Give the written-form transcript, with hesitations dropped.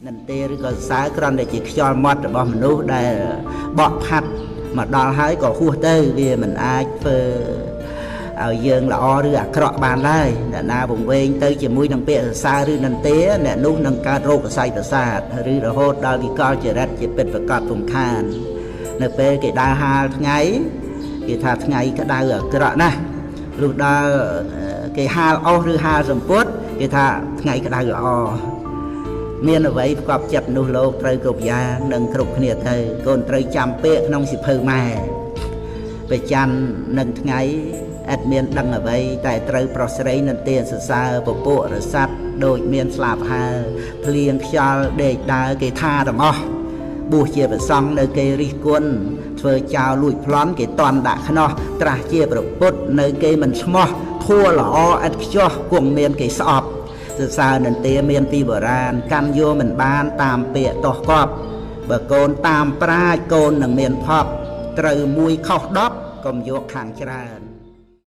និន្ទាឬក៏សរសើរគ្រាន់តែជាខ្យល់មាត់របស់មនុស្សដែលបក់ផាត់មកដល់ហើយក៏ហួសទៅវាមិនអាចធ្វើឲ្យយើងល្អឬអាក្រក់បានឡើយអ្នកណាវង្វេងទៅជាមួយនឹងពាក្យសរសើរឬនិន្ទាអ្នកនោះនឹងកើតរោគសរសៃប្រសាទឬរហូតដល់វិកលចរិតជាពិតប្រកបពំខាននៅពេលគេដើរហាលថ្ងៃគេថាថ្ងៃក្តៅអាក្រក់ណាស់លុះដល់គេហាលអស់ឬហាលសម្ពុតគេថាថ្ងៃក្តៅល្អមានអ្វីផ្កប់ចិត្តនោះលោកត្រូវគ្រប់យ៉ាងនិងគ្រប់គ្នាទៅកូនត្រូវចាំពាក្យក្នុងសិភៅម៉ែប្រច័ននឹងថ្ងៃឥតមានដឹងអ្វីតែត្រូវប្រុសស្រីនិន្ទាសរសើរពពួករស័ព្ទដូចមានស្លាប់ហើភ្លៀងខ្យល់ដេកដើរគេថាទាំងអស់បួសជាប្រសង់នៅគេរិះគន់ធ្វើចោលលួចប្លន់គេតន់ដាក់ខ្នោះត្រាស់ជាប្រពុតនៅគេមិនស្មោះធัวល្អឥតខ្ចោះគង់មានគេស្អប់សរសើរនិន្ទាមានពីបុរាណកាន់យកមិនបានតាមពាក្យតោះកប់បើកូនតាមប្រាជ្ញកូននឹងមានភពត្រូវមួយខុស10កុំយកខាងច្រើន។